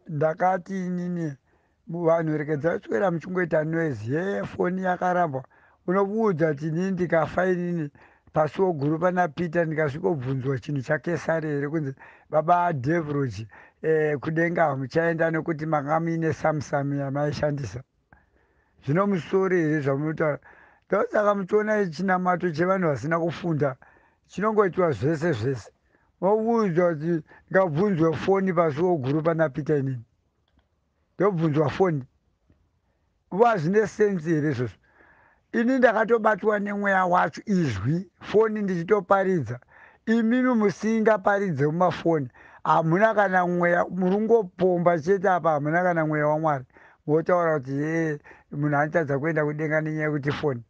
Ndakati inini, vanhu regedzai kuswera muchingoita noise ye foni yakarambwa. Unobuudza kuti inini ndikafa inini pasuo guru pana Peter, ndikasvikobvunzwa chinhu chaKesari here, kunzi baba Devroji, kudenga hamuchaenda nekuti manga muine Samsung yamaishandisa. Zvino musoro here zvamunotaura? Ndosaka muchiona chinamato chevanhu vasina kufunda chinongoitwa zvese zvese. Mobuudzwa kuti ndikabvunzwa foni pasuo guru pana Peter, inini ndobvunzwa foni, va zvine sense here izvozvo? Ini ndakatobatwa nemweya wacho, izwi foni ndichitoparidza. Imimi musingaparidze mumafoni hamuna kana mweya, muri kungopomba chete apa, hamuna kana mweya waMwari. Motaura kuti ye munhu anotadza kuenda kudenga nenyaya yekuti foni.